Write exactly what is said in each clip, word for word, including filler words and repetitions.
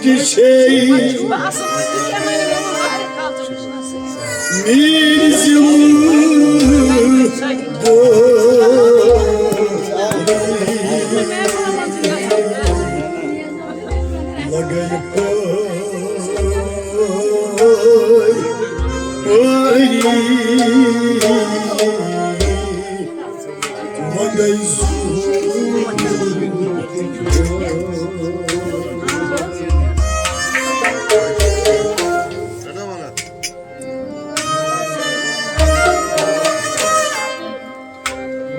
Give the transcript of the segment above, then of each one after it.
کہِ چھے میٖرزِ مُلک لگے پٲرۍ پٲری۔ وۄنۍ گٔے زوٗ۔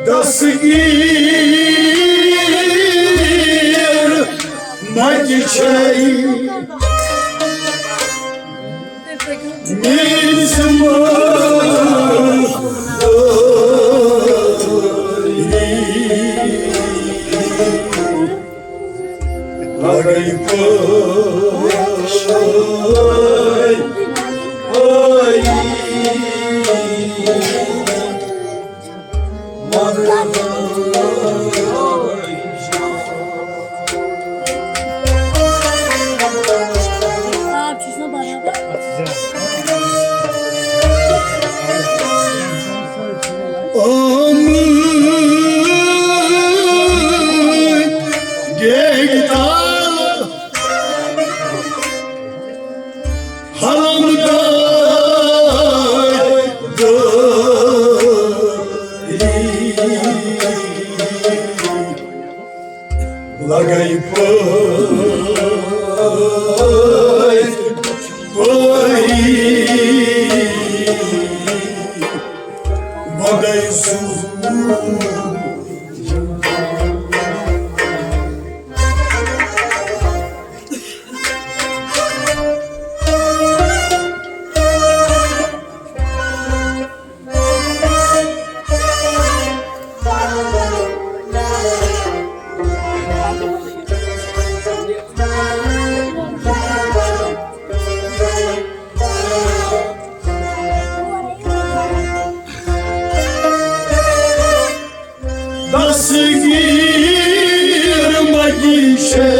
دستگیر مجہِ چھے میٲنِس مٲلۍ۔ لگے پٲرۍ پٲری۔ آمٕتۍ گیٚوۍ تال حرم دٲری۔ لگے پٲرۍ پٲری۔ وۄنۍ گٔے زوٗ۔ دستگیر مجہِ چھے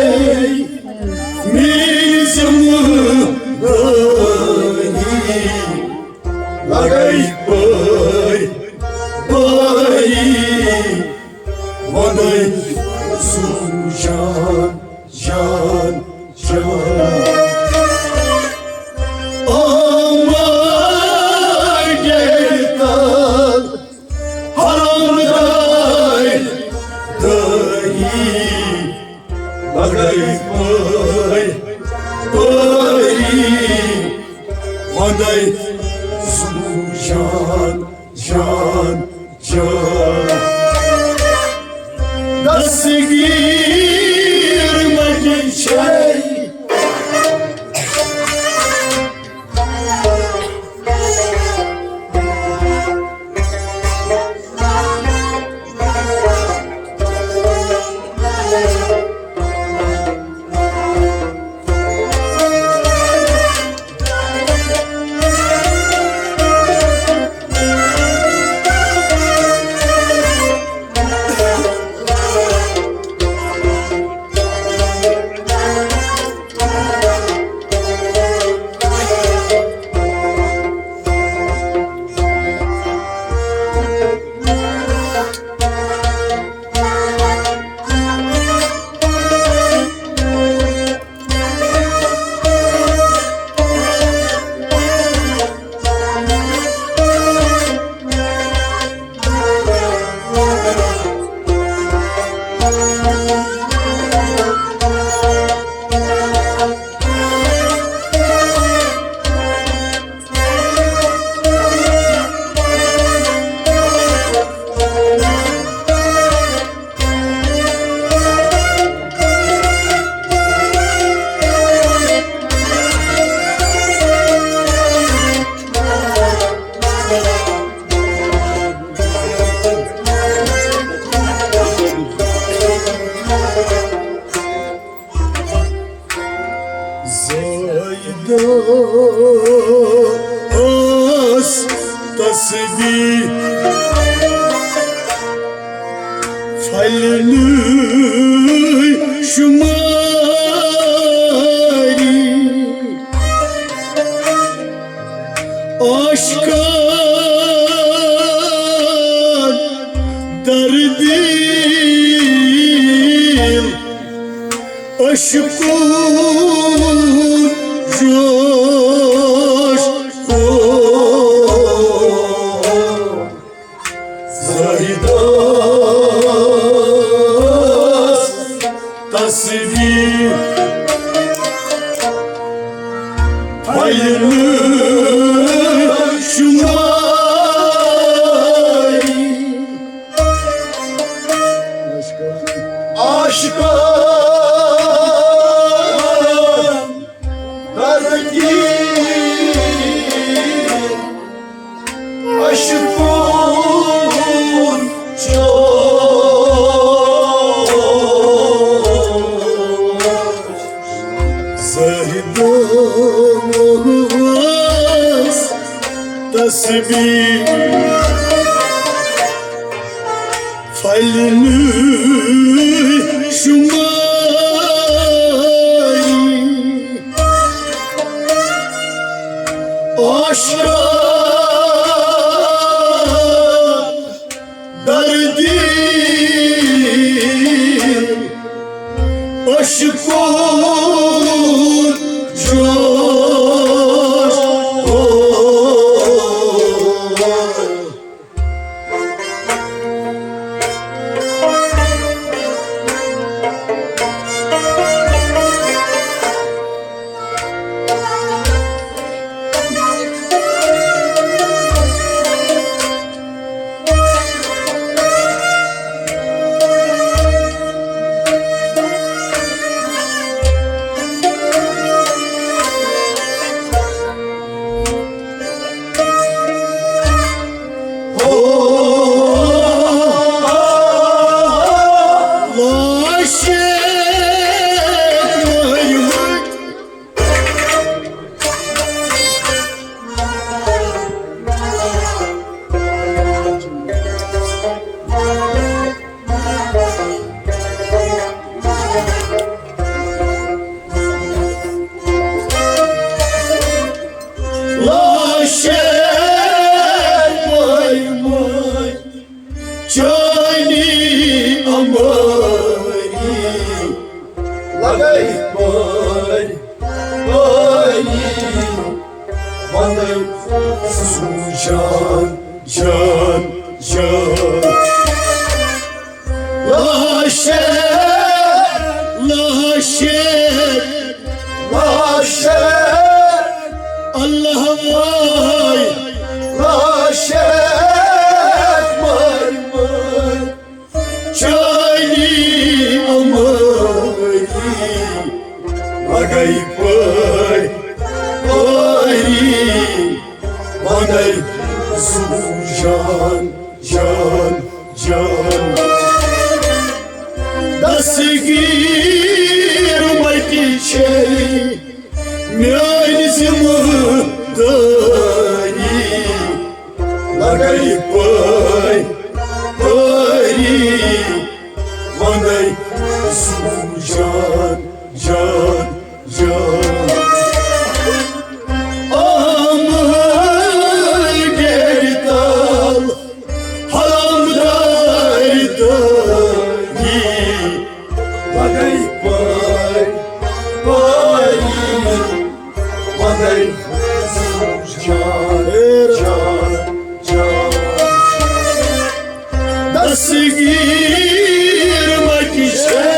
میٲنِس مٲلۍ۔ لگے پٲرۍ پٲری۔ وۄنۍ گٔے زوٗ۔ جان جان جان۔ آمٕتۍ گیٚوۍ تال حرم دٲری۔ دٲری۔ لگے پٲرۍ پٲری۔ وۄنۍ گٔے زوٗ۔ جان جان جان۔ دستگیر مجہِ چھے زٲیدٕ ٲس تسبیح پھلنٕے شمٲے۔ سکون جوش ہو۔ زاہدس تسبیح پھلہِ نہٕ شماری۔ عاشقان دردی اشکون چوش۔ زاہدس تسبیح پھلہِ نہٕ شماری۔ عاشقان دردی اشکون جوش۔ لاشے مٔنٛزۍ مٔنٛزۍ چٲنی اَمٲنی لگے پٲرۍ پٲری۔ وَندَے سوٗزان جان جان۔ لاشے، لاشے، لاشے۔ اللہ وای۔ لاشے، مٲرۍ مٲرۍ۔ چٲنی اَمٲنی لگے پٲرۍ پٲری۔ وَندَے سوٗزان جان جان۔ دستگیر مٹی چھے میٲنۍ ذمہٕ دٲری۔ لگے پٲرۍ پٲری۔ وَندَے سوٗزان جان جان۔ آمہٕ گرِ تل حرام دارِ دٲری۔ لگے پٲرۍ پٲری۔ وَندَے جان جان جان۔ دستگیر مٹی چھے۔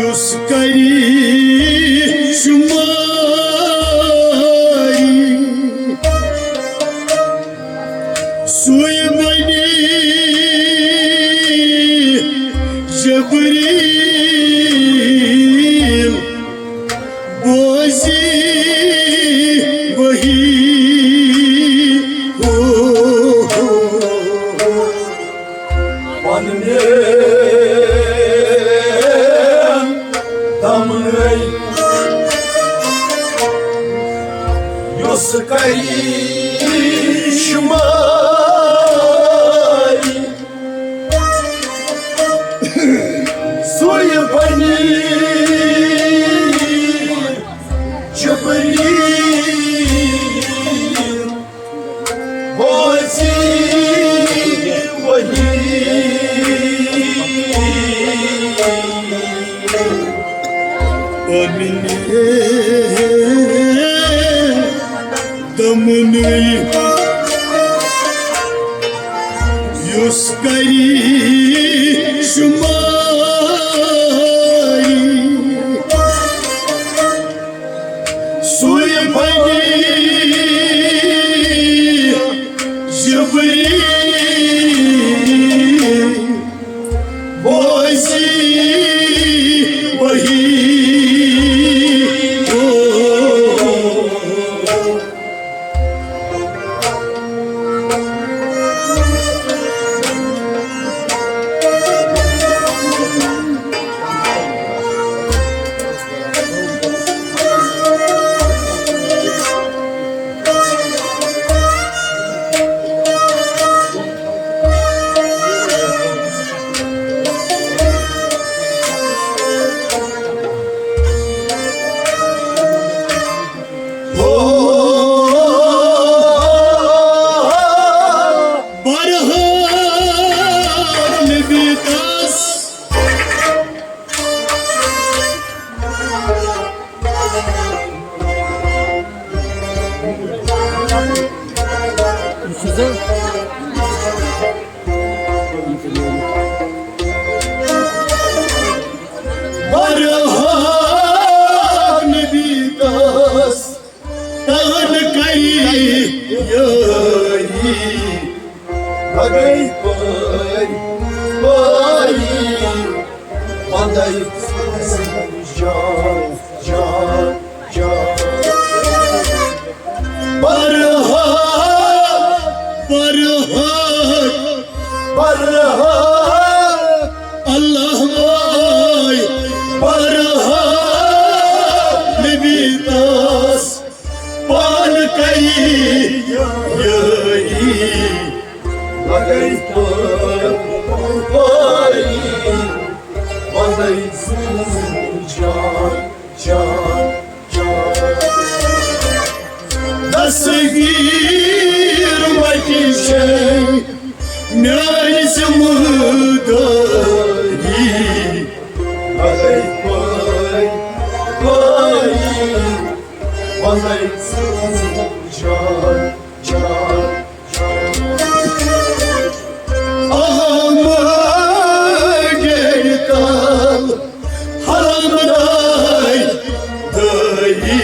یُس کری شُماری، سُے بنی جبریل۔ بوزی وحی۔ ہو، ہو، ہو۔ پننہِ دمنٕے یُس کری شُماری، سُے بنی جبریل۔ بوزی وحی۔ پننہِ دمنٕے یُس کری شُماری، سُے بنی جبریل۔ بوزی وحی۔ برہان بیتس۔ برہان بیتس۔ تن کری یٲری۔ لگے پٲرۍ پٲری، وندے جان، جان، جان۔ برہان، برہان، برہان، اللہ ماے، برہان نبی داس۔ پان کری یٲری، لگے پٲرۍ پٲری، وندے زوٗ جان، جان، جان۔ دستگیر مٹی چھے میانہِ ذمہٕ دٲری، لگے پٲرۍ پٲری، وندے زوٗ جان، جان، جان۔ اہم گیڑ تل حرم داے دٲری،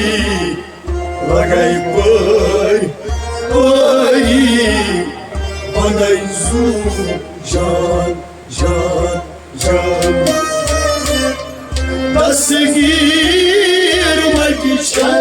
لگے پٲرۍ پٲری، وندے زوٗ جان، جان، جان۔ دستگیر مٹی چھے۔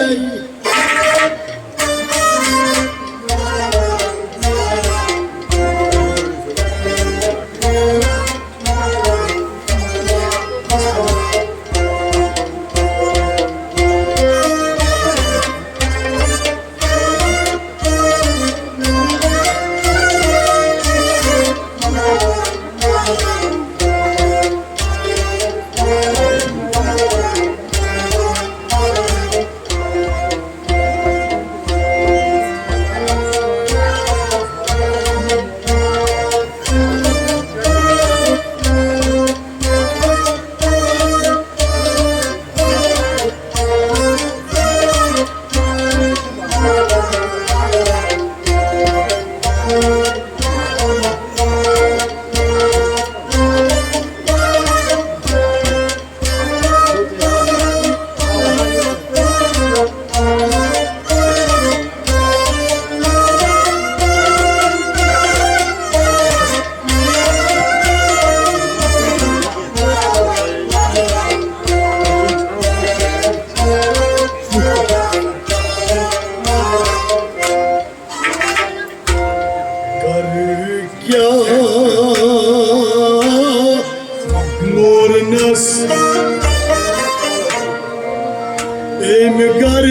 گرٕ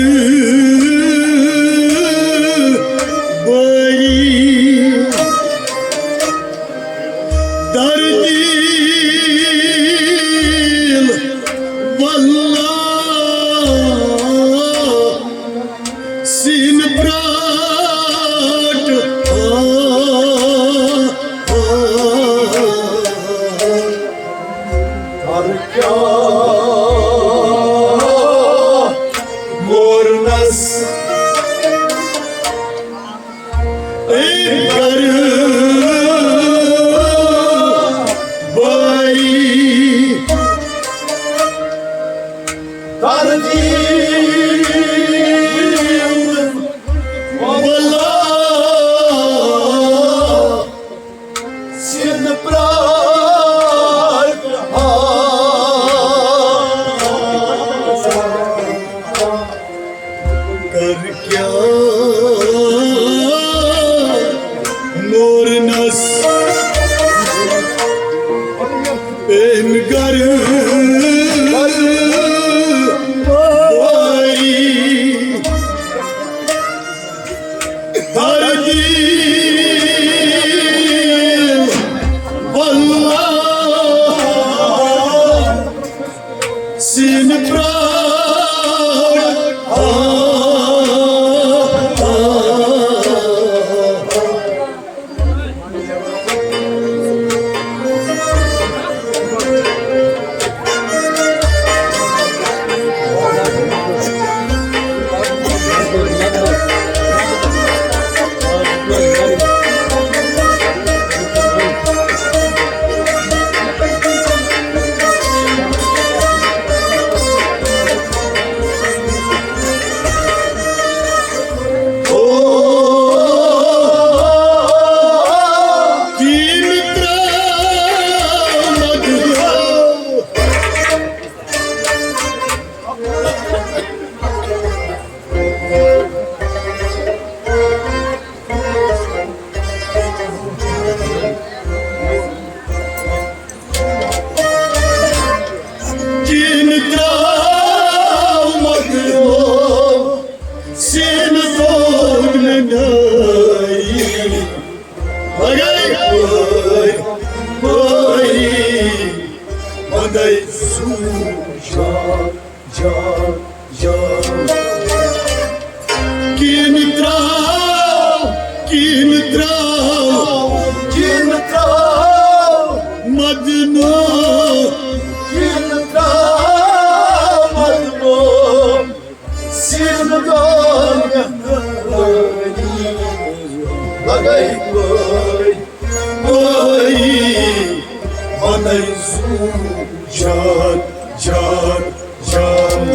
بٲری، دردیل واللہ سِنۍ پراٹ۔ آ، آ، آ۔ کر کیٛاہ مورنس، اے کر بٲری۔ ترجیح بلا سِنۍ پراٹ۔ کر کیٛاہ مورنس، أمۍ گرٕ بٲری۔ دردیل واللہ سِنۍ پراٹ۔ آ، آ، آ۔ کِنۍ ترٛاو مظلوم سِنۍ دوٚگ نہٕ نٲیی۔ لگے پٲرۍ پٲری وندے سوٗ جان، جان، جان۔ کِنۍ ترٛاو، کِنۍ ترٛاو، کِنۍ ترٛاو مدنو، کِنۍ ترٛاو مدنو سِنۍ دوٚگ نہٕ نٲیی۔ لگے پٲرۍ پٲری وندے سوٗ جان، جان، جان۔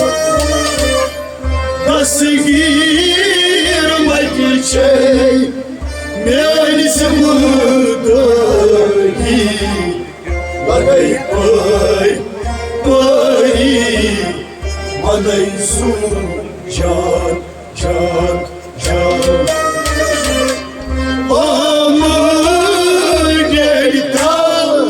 دستگیر متہِ چھے میٲنۍ ذمہٕ دٲری۔ لگے پٲرۍ پٲری وندے سوٗ جان، جان، جان۔ آمہٕ ڈیڈِ تام۔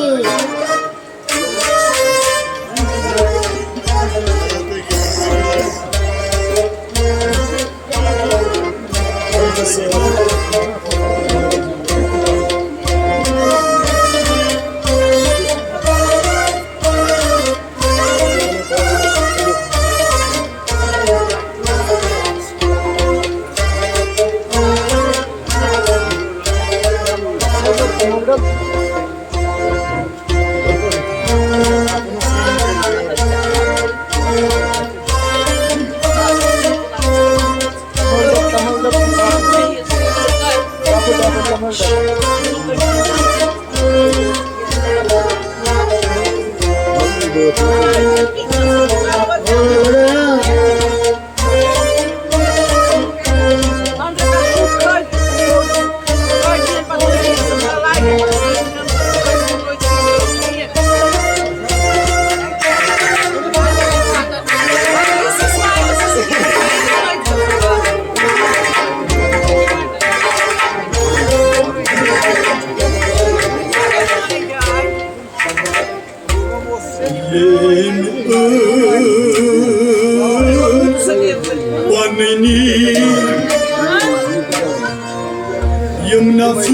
نفس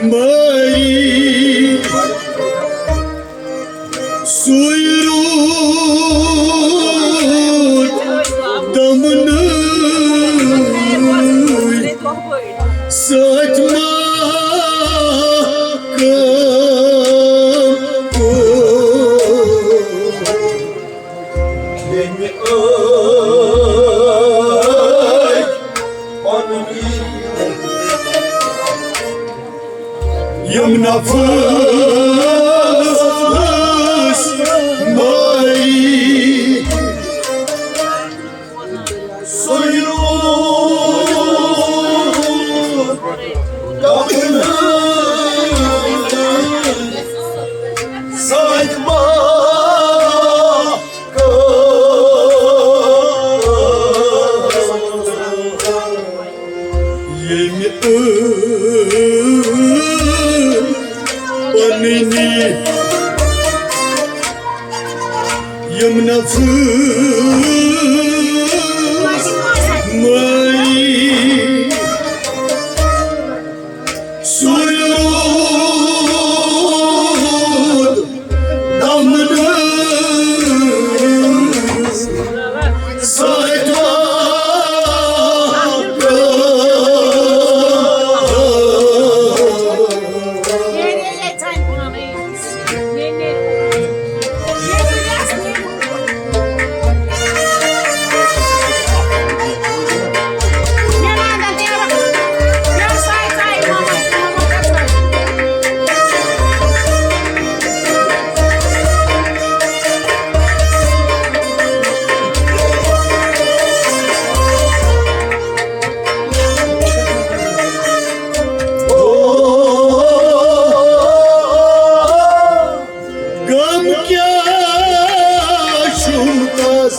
ماری، سُے روٗد دمنٕے سۭتۍ ما کٲم کوٚر۔ ییٚمہِ ٲدۍ پنُن یِم نفس مٲری سُے روٗد دمنٕے سۭتۍ ما ییٚمہِ ٲدۍ پنٕنی یِم نفس مٲری سُے روٗد دمنٕے سۭتۍ واقعہٕ۔ غم کیٛاہ چھُم تس؟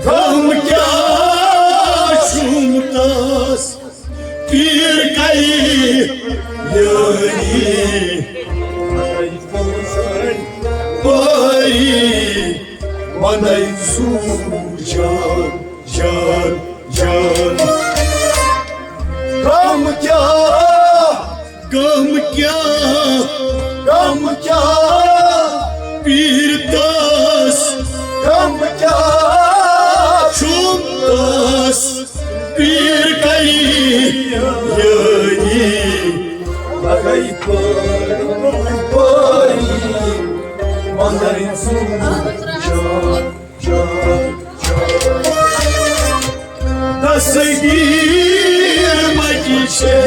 غم کیٛاہ چھُم تس؟ پیٖر کَرِ یٲری پٲری، وَنَے زوٗ جان، جان، جان۔ غم کیٛاہ، غم کیٛاہ، غم کیٛاہ، پیٖر تس، غم کیٛاہ، چھُم تس۔ پیٖر کَرِ یٲری، لَگَے پٲرۍ پٲری، وَنَے زوٗ جان، جان، جان۔ دستگیٖر مَتہِ چھے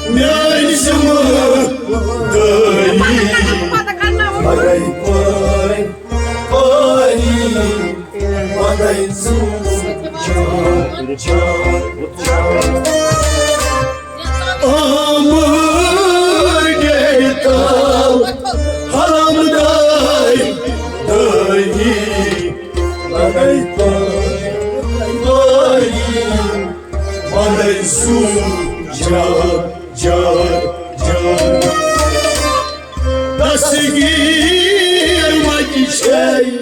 میٛانہِ ذِمہٕ دٲری، لَگَے پٲرۍ پٲری، وَنَے زوٗ جان، جان، جان۔ آمہٕ گرِ تل حرم دٲے دٲری، لَگَے پٲرۍ پٲری، وَنَے زوٗ جان، جان، جان۔ دستگیٖر مَتہِ چھے۔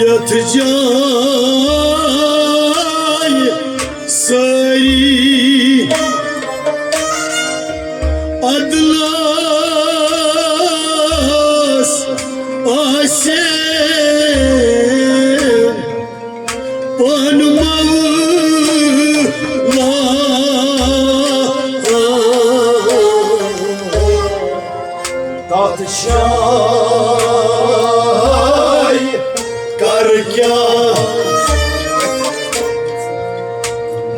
یتھ جایہِ سٲری عدلس آسہِ پن مولا۔ تتھ جایہِ کر کیٛاہ،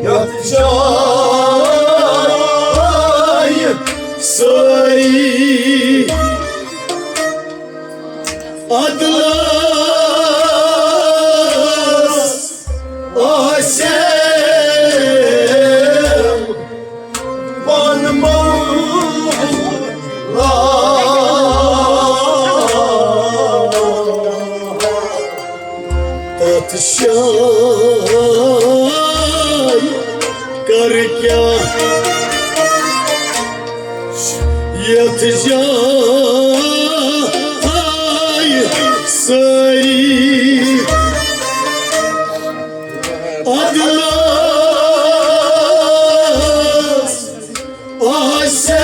یتھ جایہِ سٲری عدلس آسہِ پن مولا۔ تتھ جایہِ کر کیٛاہ، یتھ جایہِ سٲری عدلس آسہِ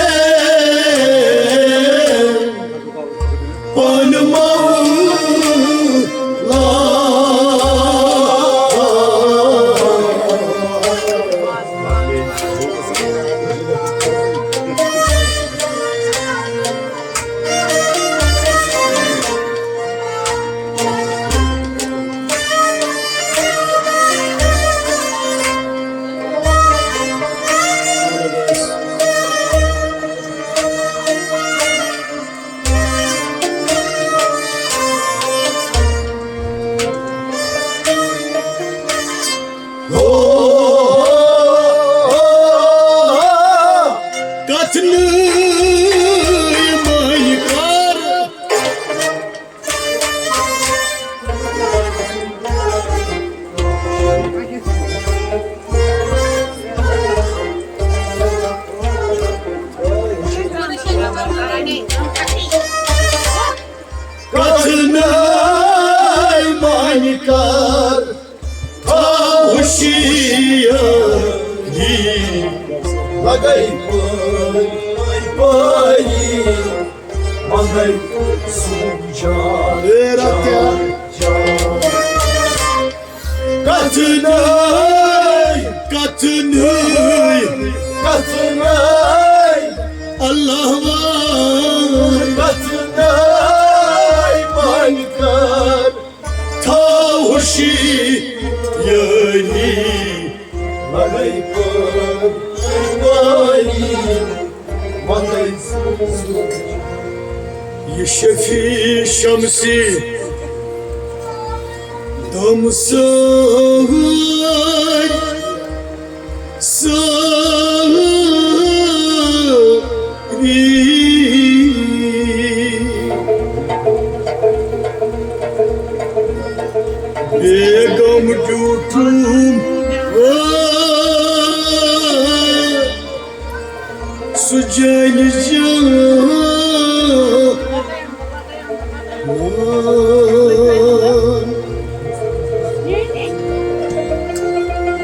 پن مولا۔ کتھ نہٕ مٲنۍ کر۔ کتھ نہٕ مٲنۍ کر، تھاو ہوشیٲری۔ لگے پٲرۍ پٲری، مگر سوٗنچان۔ اے رتیا۔ کتھ نہٕ، کتھ نہٕ، کتھ نہٕ۔ اللہ وان۔ کتھ نہٕ مٲنۍ کر، تھاو ہوشیٲری۔ لگے پٲرۍ پٲری، وندے سوٗنچان۔ یہِ شفیع شمسی دم سٲرۍ سٲری۔ بیگم ٹوٹھم سُہ جٲنۍ جان۔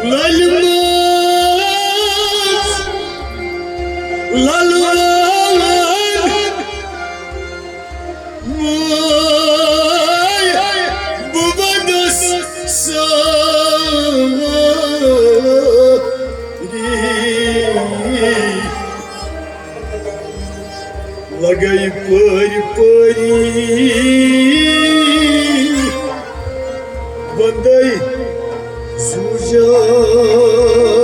للہِ ماس، للہٕ وان، مٲے بہٕ ونس سٲری۔ لگے پٲرۍ پٲری وندے سوٗنچان۔